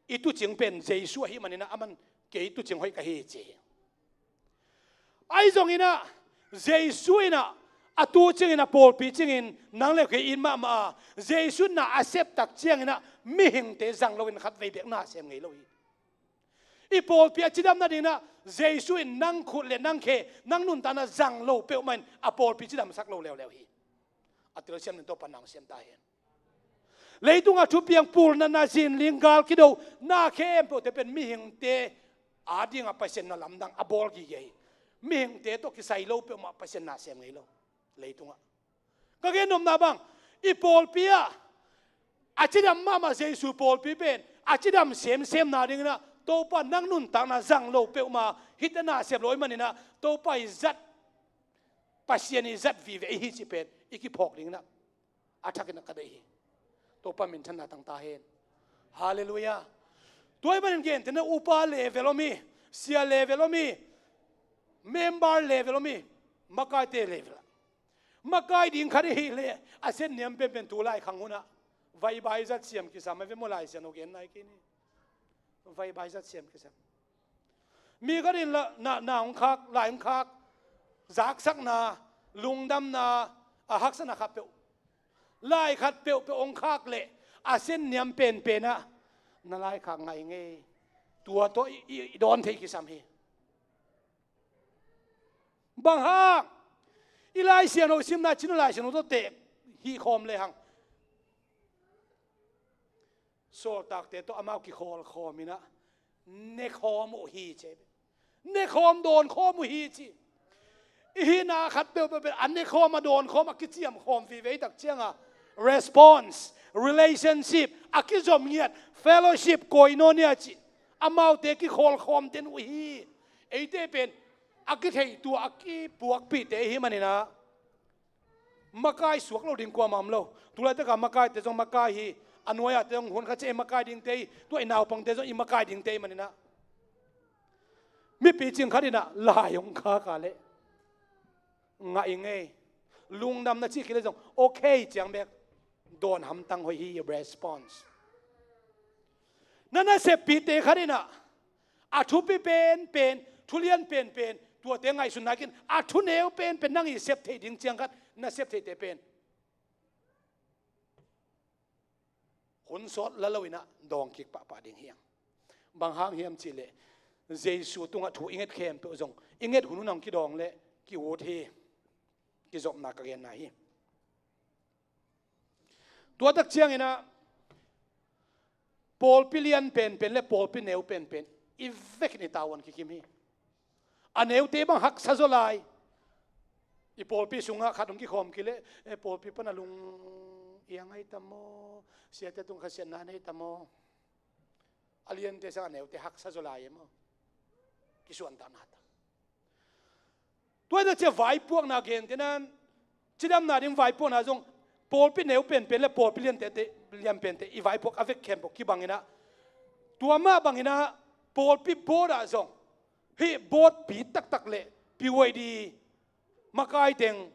i tuucing pen Jesu ahih manin ah, aman kei tuucing hoih ka hi ci hi. Ahi zongin ah, Jesu in ah a tuucing in, a pawlpi cingin nang le kei it mahmah a, Jesu in na a sep tak ciangin ah mihingte zang loin khatvei bek na sem ngei lo hi. I pawlpi a cidam nadingin ah Jesu in nang khut le nang khe, nang nuntakna zang lo peuhmah in a pawlpi cidamsak lo leuleu hi. A telsiam ding Topa in na hong siam ta hen. Leitungah thupiang, pulna, na zinling, gal kido, na khempeuhte pen mihingte adingah Pasian na lamdang a bawl gige hi. Mihingte tawh kisai lo peuhmah Pasian na sem ngei lo. Leitungah ka gen nopna bang, i pawlpi ah a cidam mahmah Jesu pawlpi pen a cidam semsem nadingin ah, Topa nang nuntakna zang lo peuhmah hihte na sep lo ahih manin ah, Topa i zat, Pasian i zat vive i hi cih pen i kiphawk dingin ah, A thakin a ka deih hi. Topa minthanna tang ta hen. Halleluiah. Tua ahih manin gentehna upa level om hi, sia level om hi, member level om hi, makaite level ah makai ding khat i hih leh a sen niam penpen tu laikhak hunah vai bai zat siam kisam a ve maw, Lai Siangtho gen nai kei ni. Vai bai zat siam kisam. Mi khat in la, na, na hong khak, lai hong khak, zaksakna, lungdamna, a haksatna khat peuh, lai khat peuhpeuh hong khak leh a sen niam penpen ah na laikhak ngai ngei. Tua tawh i, i, i dawn thei kisam hi. Bang hang? I Lai Siangtho simna cin Lai Siangtho tawh teh hih khawm lehang, sawltakte tawh amau kikhawl khawm inah ne khawm uh hi ci. Ne khawm dawn khawm uh hi ci. I hihna khat peuhpeuh pen a ne khawm, a dawn khawm, a kiciam khawm vive i tak cianga response, relationship, a kizom ngiat, fellowship, koinonia ci. Amaute kikhawl khawm den uh hi. Eite pen a kitheitu a kipuakpihte i hih maninah makai suak lo ding kuamah om lo. Tulaitaka makaite zong makai hi. A nuai-ate zong hun khat ciang i makai dingte hi. Tua i naupangte zong i makai dingte hi maninah, mipi cing khat inah lai hong khak a leh ngai ngei. Lungdamna cih kei leh zong okay ciang bek dawn hamtang hoih hi. Response. Na naseppihte khat inah a thupi penpen, thulian penpen, tuate ngaihsun nai kei in, a thuneu penpen nang i sep theih ding ciang khat na sep theihte pen hun sawt la lo inah dawng kik pahpah ding hi hang. Bang hang hiam cih leh Jesu tungah thu i nget khempeuh zong i nget hun hun hong kidawng leh ki-ut hi. Kizopna ka genna hi. Tua tak cianginah pawlpi lian penpen le pawlpi neu penpen i vekin i tavuan kikim hi. A neute bang haksa zaw lai. I pawlpi sungah khat hong kikhawm kei leh, eh, pawlpi pana lung iang ahi tam maw, siate tung khasiatna nei tam maw? A liante sang a neute haksa zaw lai e maw? Kisuantakna ta. Tua hi ta cia vaipuakna gentehna, cidamna ding vaipuakna zong pawlpi neu penpen le pawlpi liante, lian pente i vaipuak a vek khempeuh kibanginah, tua mah banginah pawlpi board ah zong hih boardpi taktak le P Y D makai teng,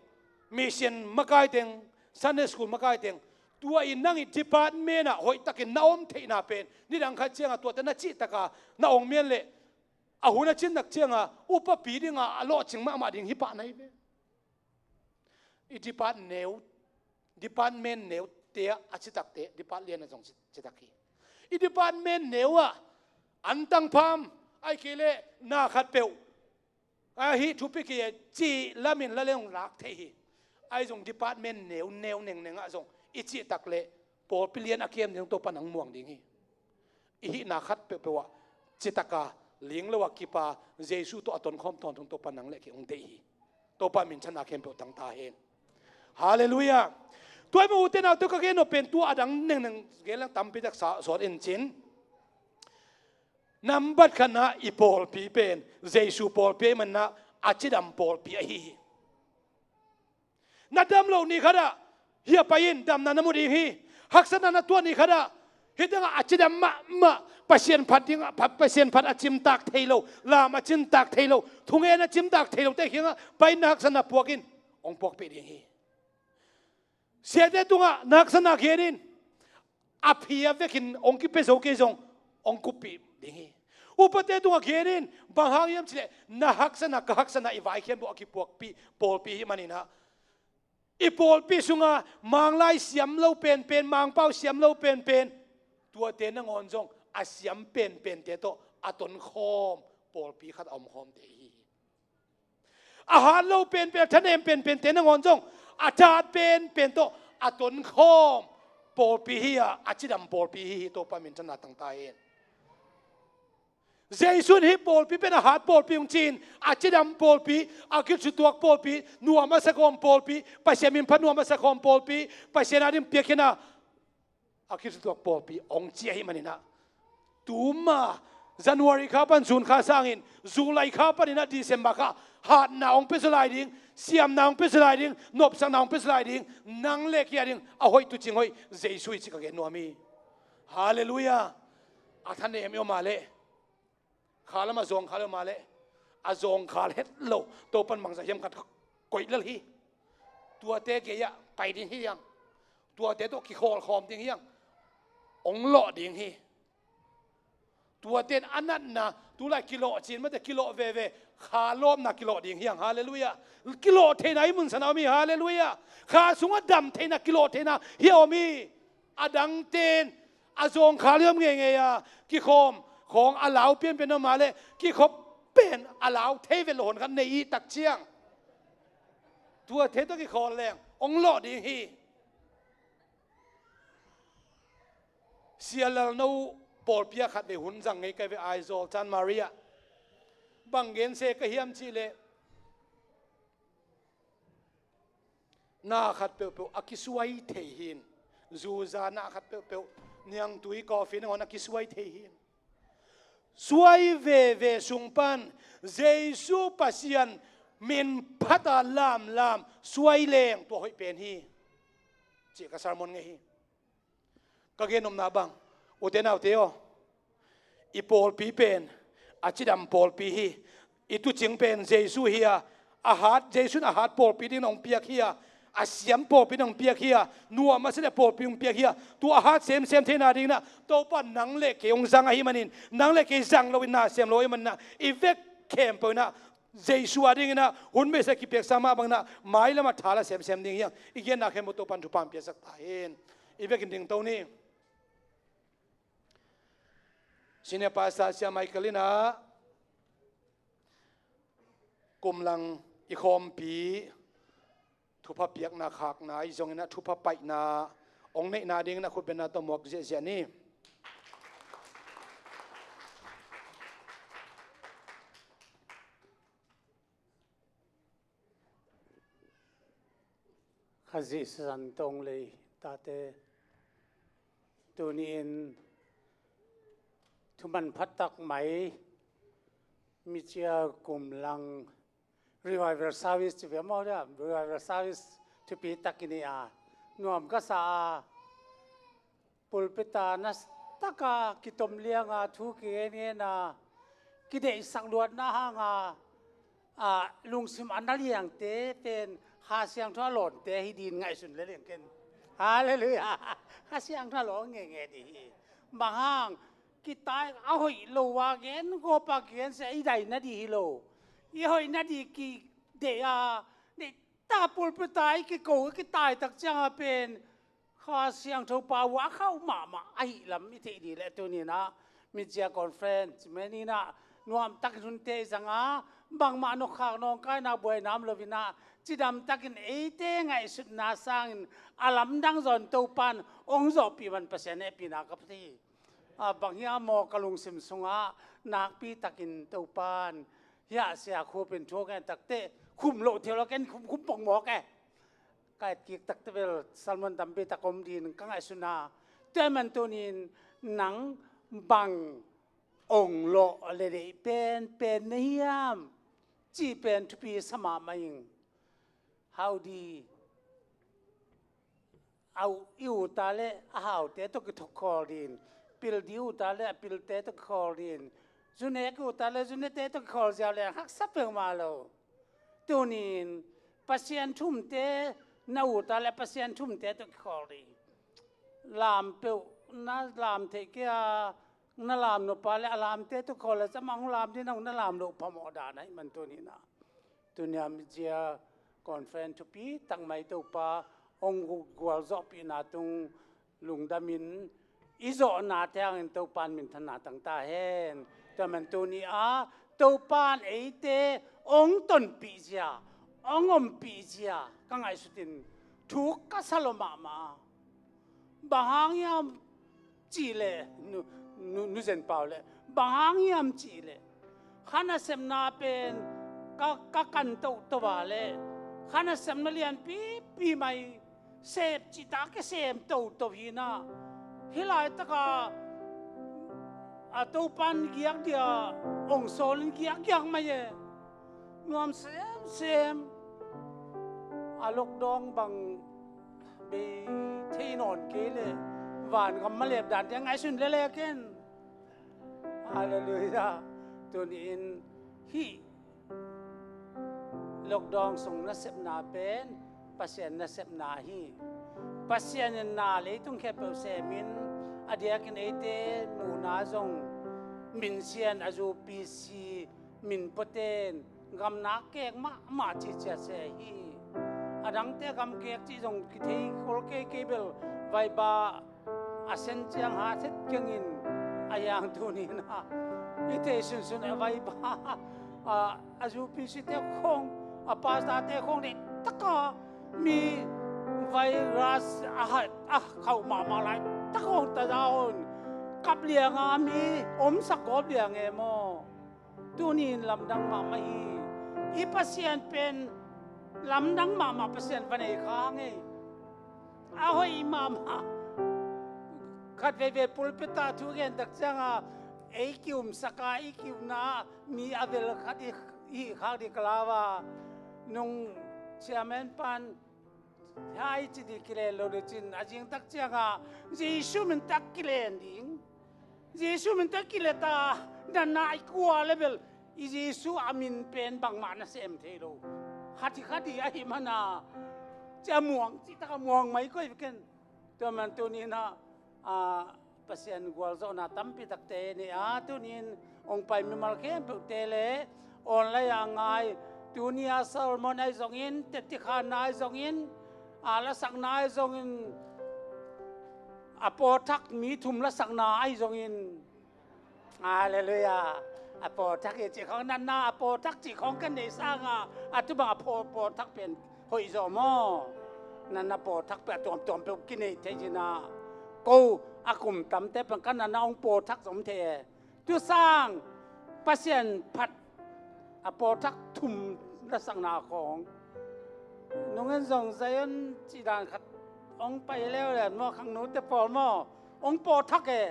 mission makai teng, Sunday school makai teng, tua in nang i department ah hoihtakin na om theihna pen nidang khat cianga tuate na cihtaka na ong mian leh a hun a cinnak cianga upapi dinga a lawhcing mahmah ding hi pah na hi ve. I depart neu, department neute ah a citakte depart lian ah zong ci-, citak hi. I department neu ah antang pham, ahih kei leh na khat peuh, ahi thupi kei a cih lamin la leng lak thei hi. Ahi zong department neu neu nengneng ah zong i cihtak leh pawlpi lian a kem ding Topa nang muang ding hi. I hihna khat peuhpeuh ah citaka ling lo a kipa Jesu tawh a tonkhawm tawntung Topa nang le kei hong deih hi. Topa minthanna khempeuh tang ta hen. Halleluiah. Tua hi mah ute naute ka gen nop pen tua a dang nengneng gen lang tampi tak sa sawt in cin. Nambat khatna i pawlpi pen Jesu pawlpi ahih manna a cidam pawlpi ahi hi. Na dam loh ni khatah hih a pai in damna na mu ding hi. Haksatna na tuah ni khatah hih tengah a cidam mahmah Pasian phat dingah, pha-, Pasian phat a cimtak thei lo, lam a cimtak thei lo, thungen a cimtak thei lote kiangah pai in na haksatna puak in hong puakpih ding hi. Siate tungah na haksatna gen in, a phi a vekin hong kipia zo kei zong hong kuppih ding hi. Upate tungah gen in, bang hang hiam cih leh na haksatna, ka haksatna i vaikhiat buh a kipuakpih pawlpi hi maninah, i pawlpi sunga Manglai siam lo penpen, Mangpau siam lo penpen, tuate nangawn zong a siam penpente tawh a tonkhawm pawlpi khat a omkhawmte hi. A hat lo penpen, a thanem penpente nangawn zong a thahat penpen tawh a tonkhawm pawlpi hi a, a cidam pawlpi hi hi. Topa minthanna tang ta hen. Jesu in hih pawlpi pen a hat pawlpi hong ci-in a cidam pawlpi, a kithutuak pawlpi, nuam a sakhawm pawlpi, Pasian min phat nuam a sakhawm pawlpi, Pasian ading piakkhiatna a kithutuak pawlpi hong ci ahih maninah, tuma January kha pan June kha sangin July kha paninah December kha hatna hong pia zaw lai ding, Siamna hong pia zaw lai ding, nopsakna hong pia zaw lai ding, nang le kei a ding a hoih, tuucing hoih Jesu hi cih ka gen nuam hi. Halleluiah. A thanem i om a leh, kha lam a zawngkhal i om a leh, a zawngkhal het lo Topan bangzah hiam khat koih lel hi. Tuate gei-ah pai ding hi hang. Tuate tawh kikhawlkhawm ding hi hang. Hong lawh ding hi. Tuate in a natna, tulai kilawh cin mate, kilawh veve, kha lawpna kilawh ding hi hang. Halleluiah. Kilawh theihna i munsan a om hi. Halleluiah. Kha sungah dam theihna, kilawh theihna hi a om hi. A dangte in a zawngkhal i om ngeingei a, kikhawm khawng a lau pianpian om a leh, kikhop pen a lau thei vet lo hon khat nei i tak ciang, tuate tawh kikhawl leng hong lawh ding hi. Sia Lalno pawlpi ah khatvei hun zang ngei ka hi ve, Aizawl Chan Maria. Bang gen se ka hiam cih leh, na khat peuhpeuh a kisuai thei hi. Zuza na khat peuhpeuh, niangtui, coffee nangawn a kisuai thei hi. Suai veve sung pan Jesu Pasian min phat a lamlam suai leng tua hoih pen hi, cih ka sermon ngei hi. Ka gen nopna bang, ute naute aw, i pawlpi pen a cidam pawlpi hi. I tuucing pen Jesu hi a, a hat, Jesu in a hat pawlpi dingin hong piak hi a, a siam pawlpi dingin hong piak hi a, nuam a sia leh pawlpi hong piak hi a, tua a hat semsem theihna dingin ah Topa nang le kei hong zang ahih manin, nang le kei zang loin, na sem lo ahih manin ah, i vek khempeuh in ah Jesu a dingin ah hun beisa kipiaksa mah bangin ah mailam ah tha la semsem ding hi hang. I genna khempeuh Topan thupha hong piaksak ta hen. I vekin dingto ni. Senior Pastor Sia Michael in ah kumlang i khawmpi thupha piakna khakna ahi zongin ah thupha paihna hong neihna dingin ah khutbetna tawh muak ziahziah ni. Khazih sisan tong lei tate, tuni-in thuman phattak mai, micia kumlang revival service ci ve maw dia, revival service thupi takin i a nuam ka sa a, pulpit ah na taka kitom lianga thu kigengen a, kideihsak luatna hanga, a, lungsim a na liangte pen Kha Siangtho a lawnte hi dingin ngaihsun le liang ken. Halleluiah. Kha Siangtho a lawn ngeingei ding hi. Bang hang, kitai a hoih lo a gen, gawpa kigen sia i dai nading hi lo. I hoih nading kideih a, deihtak pulpit ah i kiko, i kitai tak cianga pen Kha Siangtho pau a khauh mahmah ahih lam i theih ding leh tuni-in ah mizia conference man in ah nuamtakin hunte i zang a, bangmah nokkhak nawngkaina buaina om loin ah cidamtakin eite ngaihsutna sangin a lamdang zawn Topan hong zawhpih man Pasian hehpihna ka pia hi. A, bang hiam maw, ka lungsim sungah nakpitakin Topan hiah sia khupin thu a gen takteh khum loh thei lo, ken khum khum pong mawk e. Ka etkik takte bel sermon tampi tak om dingin ka ngaihsun a, tua ahih man tuni-in nang bang hong lawh le deih penpen na hiam cih pen thupi sa mahmah ing. Hau di, au, i ut a leh a haute tawh kikhawl ding, pil di ut a leh a pilte tawh kikhawl ding, zu nek i ut a leh zu nekte tawh kikhawl ziau leng haksa peuhmah lo. Tuni-in Pasian thumte na ut a leh Pasian thumte tawh kikhawl ding. Lam peuh na lam theih kei a, na lam nop a leh a lamte tawh kikhawl leh zam a hong lam ding, na hong na lam loh phamawh dan ahih man tuni-in ah, tuni-a mizia conference thupi tak mai Topa hong gualzawhpihna tung lungdamin i zawhnate hangin Topan minthanna tang ta hen. Tua man tuni-a Topan eite hong tonpih zia, hong ompih zia ka ngaihsutin thu ka sa lawh mahmah. Bang hang hiam cih leh, nu, nu, nu Zen Pau leh, bang hang hiam cih leh, kha nasepna pen ka, ka kan toto a leh, kha nasepna lianpipi mai sep cihtak kisem toto hi-in ah, hih laitaka a Topan giak dia hong sawlin giakgiak mai e. Nuam semsem. A lockdown bang bei thei nawn kei leh vangam malep dan te ngaihsun lele ken. Halleluiah. Tuni-in hih lockdown sung nasepna pen Pasian nasepna hi. Pasian in na leitung khempeuh semin a diakin eite muhna zong minsian a zupi si min puaten gamnak kek mahmah cihcia se hi. A dangte gam kek cih zong kithei khol kei kei bel vaiba a sen ciang hat het kengin a yang tuni-in ah i thei sunsun a vaiba a, a zupi site khong a pastor te khong dei taka mi virus a hat a khauh mahmah lai taka hong ta za hon kap lianga mi omsak gawp liang e maw? Tuni in lamdang mahmah hi. I Pasian pen lamdang mahmah Pasian va nei kha ngei. A hoih mahmah. Khat veivei pulpit ah thu gen tak cianga ei kiumsak a, i kiumna mi a vel khat i, i khak di ka lau a. Nung chairman pan hai ci di kilen lo le cin a zing tak cianga Jesu min tak kilen ding. Jesu min tak kilet a, na nai kua le bel i Jesu a min pen bangmah na sem thei lo. Khat hi khat hi ahi mana cia muang cih taka muang mai koi ken. Tua man tuni-in ah, a, Pasian gualzawhna tampi takte nei a, tuni-in hong pai mimal khempeuhte le online a ngai, tuni a sermon ahi zongin, tetikhanna ahi zongin, a lasakna ahi zongin, a pawlthak mi thum lasakna ahi zongin, Halleluiah. A pawlthak hi cih khawng natna, a pawlthak cih khawng kan nei sanga a tubang a pawl, pawlthak pen hoih zawh maw? Natna pawlthak pen a tuamtuam peuh kinei thei cina. Ko a kum tamte pen kan natna hong pawlthak zom thei e. Tusang Pasian phat a pawlthak thum lasakna khawng. Nungen zong Zion cih dan khat hong pai leuleu maw, khangnote pawl maw? Hong pawlthak e.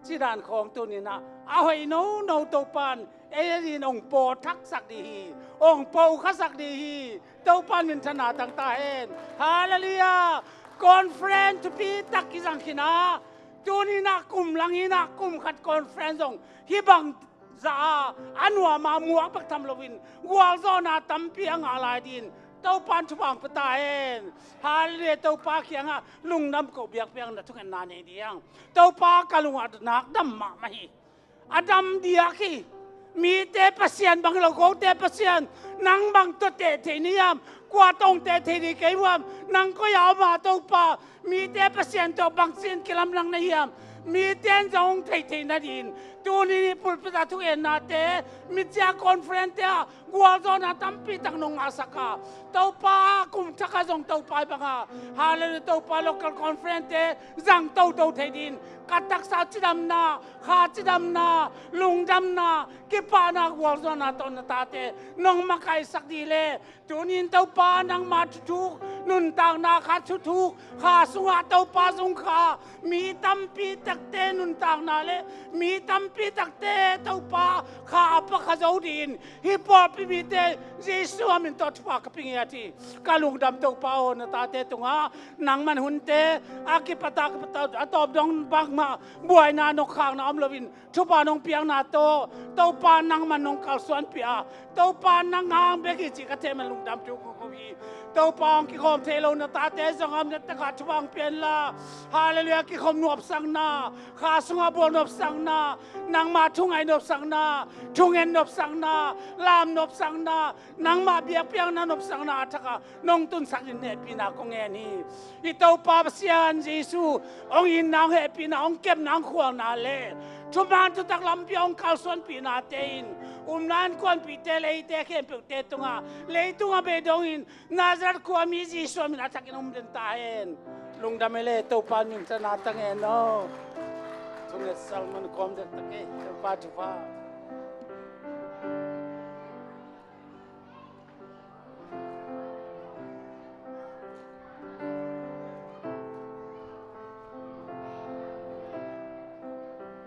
Cih dan khawng tuni-in ah a hoih nono Topan ei a din hong pawlthaksak dih hi. Hong pawlkhasak dih hi. Topan minthanna tang ta hen. Halleluiah. Conference thupi tak kizang khin a, tuni-in ah kum lang in ah kum khat conference zong hih bang za a, a nuam a muak bek tham loin gualzawhna tampi a ngah lai din Topan thupha hong pia ta hen. Halleluiah. Topa kiangah lungdam ko biakpiakna thungetna nei dih hang. Topa ka lungah nak dam mahmah hi. A dam diak hi. Mite Pasian bang hi lo, kote Pasian nang bang tawh teh thei na hiam? Kua tawh hong teh thei dih kei uh hiam? Nang koi a om a Topa? Mite Pasian tawh bangci-in kilamdang na hiam? Mite in zong hong theih theih nadin tuni ni pulpit a thugennate, micia conference-te ah gualzawhna tampi tak nong ngahsak a, Topa kum thak ah zong Topa i bang a, halleluiah, Topa local conference-te zang toto thei din ka taksa cidamna, kha cidamna, lungdamna, kipahna, gualzawhna tawh na tate nong makaihsak dih leh, tuni-in Topa nangma thuthuk, nuntakna kha thuthuk, kha sungah Topa zung kha, mi tampi takte nuntakna le mi tampi takte Topa kha a pha kha zo dih in, hih pawlpi mite Jesu a min tawh thupha ka pia ngiat hi. Ka lungdam Topa aw, na tate tungah nangman hunte a kipat a, kipat a, a tawp dong bangmah buaina nokkhakna om loin, thupha nong piakna tawh Topa nangman nong kalsuanpih a, Topa nang hang bek hi cih ka theih man lungdam thu ko ko hi. Topa hong kikhawm thei lo na tate zong a om na takah thupha hong pia inla, halleluiah, kikhawm nopsakna, kha sungah bawl nopsakna, nangma thungaih nopsakna, thungen nopsakna, lam nopsakna, nangmah biakpiakna nopsakna a thak a nong tunsak in hehpihna kong ngen hi. I Topa Pasian Jesu hong itna, hong hehpihna, hong kepna, hong khualna le thuman thutak lampi hong kalsuanpihnate in upna innkuanpihte, leite khempeuhte tungah, leitung a bei dongin Nazareth khuami Jesu a min a thakin hong den ta hen. Lungdam hi le, Topa minthanna tang hen aw. Thunget sermon kawm dek ta kei, Topa thupha.